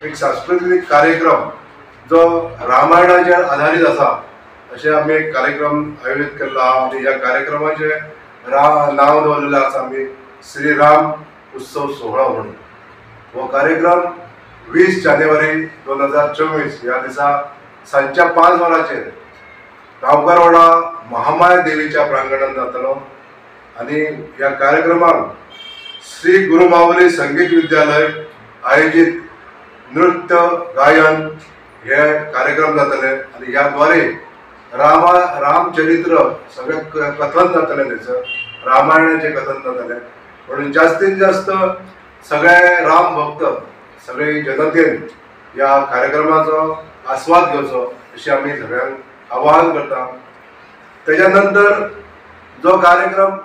एक सांस्कृतीक कार्यक्रम जो रामायणाचेर आधारीत आसा अशें आमी एक कार्यक्रम आयोजीत केल्लो आहा आनी ह्या कार्यक्रमाचें नांव दवरलेलें आसा आमी श्री राम उत्सव सोहळो म्हणून. हो कार्यक्रम 20 जानेवारी 2024 ह्या दिसा सांजच्या 5 वरांचेर गांवकारवाडा महामाया देवीच्या प्रांगणांत जातलो आनी ह्या कार्यक्रमाक श्री गुरुमावली संगीत विद्यालय आयोजीत नृत्य गायन हे कार्यक्रम जातले आनी ह्या द्वारे रामचरित्र सगळें कथन जातलें, तेचो रामायणाचें कथन जातलें. म्हणून जास्तीत जास्त सगळे राम भक्त सगळे जनतेन ह्या कार्यक्रमाचो आस्वाद घेवचो अशें आमी सगळ्यांक आवाहन करता. तेच्या नंतर जो कार्यक्रम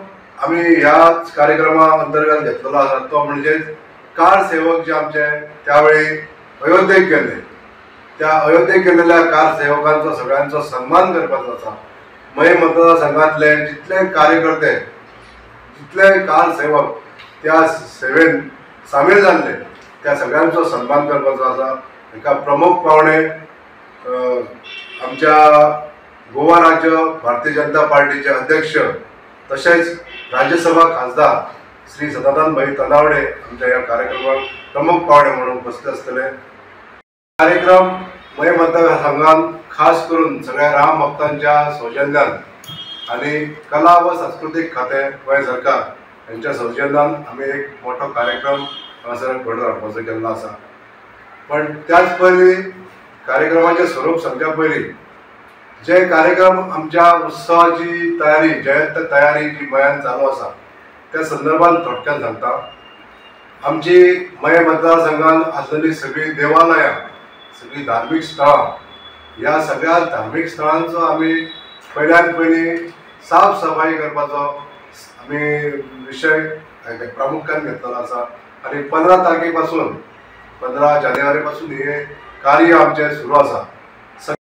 आमी ह्याच कार्यक्रमा अंतर्गत घेतलेलो आसा तो म्हणजे कार सेवक जे आमचे त्यावेळी अयोध्येक गेल्ले, त्या अयोध्येक गेल्लेल्या कार सेवकांचो सगळ्यांचो सन्मान करपाचो आसा. मये मतदारसंघातले जितले कार्यकर्ते जितले कार सेवक त्या सेवेन सामील जाल्ले त्या सगळ्यांचो सन्मान करपाचो आसा. एका प्रमुख पावणे आमच्या गोवा राज्य भारतीय जनता पार्टीचे अध्यक्ष तशेंच राज्यसभा खासदार श्री सदानंद भाई तनावडे आमच्या ह्या कार्यक्रमाक प्रमुख पावणे म्हणून उपस्थित आसतले. कार्यक्रम मये मतदारसंघान खास करून सगळ्या राम भक्तांच्या सौजन्यान आनी कला व सांस्कृतीक खातें गोंय सरकार यांच्या सौजन्यान आमी एक मोठो कार्यक्रम हांगासर घडोवन हाडपाचो केल्लो आसा. पण त्याच पयलीं कार्यक्रमाचें स्वरूप सांगच्या पयलीं जे कार्यक्रम आमच्या उत्सवाची तयारी जयंत तयारी जी मयान चालू आसा त्या संदर्भात थोडक्यान सांगता. आमची मये मतदारसंघान आसलेली सगळीं देवालयां सगळीं धार्मीक स्थळां ह्या सगळ्या धार्मीक स्थळांचो आमी पयल्यान पयलीं साफ सफाई करपाचो आमी विशय प्रामुख्यान घेतलेलो आसा आनी 15 तारखे पासून 15 जानेवारी पासून हे कार्य आमचें सुरू आसा.